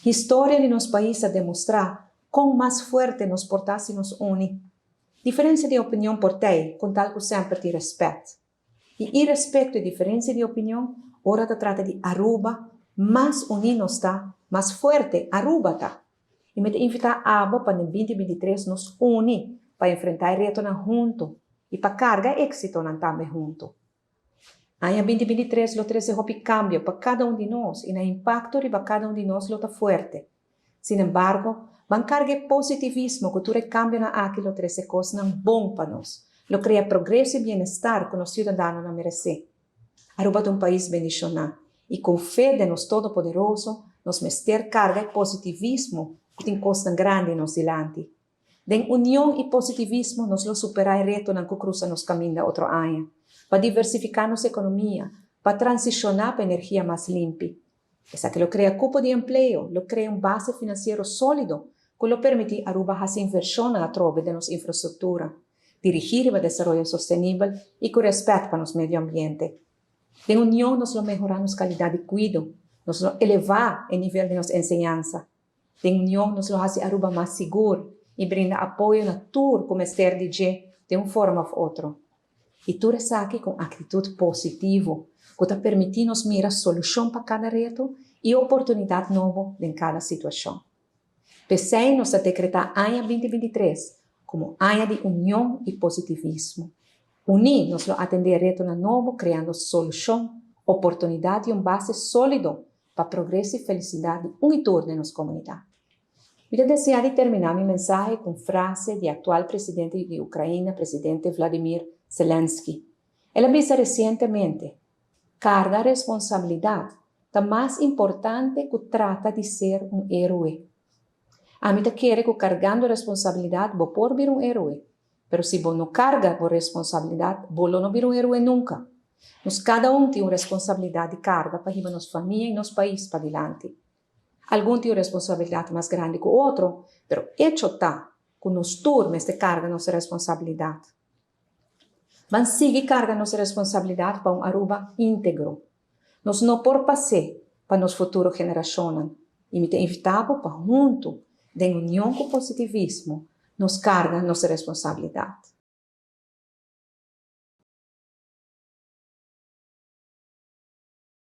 Historia di nos pais a demostra con mas fuerte nos por ta si nos uni. Diferencia di opinion por t'ey, con tal cu semper tin respet. Y irespecto e diferencia di opinion, ora ta trata di Aruba, mas uni nos ta, mas fuerte Aruba ta. Y mi ta invita abo pa den 2023 nos uni pa enfrenta e retonan hunto y pa carga e exitonan tambe hunto. Aña 2023 lo trece hopi cambio pa cada un di nos y nan impacto riba cada un di nos lo ta fuerte. Sin embargo, ban carga e positivismo cu tur e cambionan aki lo trece cosnan bon pa nos, lo crea progreso y bienestar cu nos ciudadanonan merece. Aruba ta un pais bendiciona y cu fe den nos Todopoderoso nos mester carga e positivismo cu tin cosnan grandi nos dilanti. Den union y positivismo nos lo supera e retonan cu crusa nos caminda otro aña, pa diversifica nos economia, pa transiciona pa energia mas limpi. Esaki lo crea cupo di empleo, lo crea un base financiero solido cu lo permiti Aruba haci inversionnan atrobe den nos infrastructura, dirigi riba desaroyo sostenibel y cu respet pa nos medio ambiente. Den union nos lo mehora nos calidad di cuido, nos lo eleva e nivel di nos enseñansa. Den union nos lo haci Aruba mas sigur y brinda apoyo na tur cu mester di dje den un forma of otro. Y tur esaki cu un actitud positivo cu ta permiti nos mira solucion pa cada reto y oportunidad nobo den cada situacion. P'esey nos ta decreta aña 2023 como aña di union y positivismo. Uni nos lo atende retonan nobo creando solucion, oportunidad y un base solido pa progreso y felicidad di un y tur den nos comunidad. Mi ta desea di termina mi mensahe cu un frase di actual presidente di Ucraina, presidente Vladimir Zelensky. El a bisa recientemente: "Carga responsabilidad ta mas importante cu trata di ser un heroe." Ami ta kere cu cargando responsabilidad bo por bira un heroe, pero si bo no carga bo responsabilidad, bo lo no bira un heroe nunca. Nos cada un tin un responsabilidad di carga pa hiba nos famia y nos pais padilanti. Algun tin un responsabilidad mas grandi cu otro, pero hecho ta cu nos tur mester carga nos responsabilidad. Ban sigui carga nos responsabilidad pa un Aruba integro. Nos no por pas'e pa nos futuro generacionnan y mi ta invita bo pa hunto, den union cu positivismo, nos carga nos responsabilidad.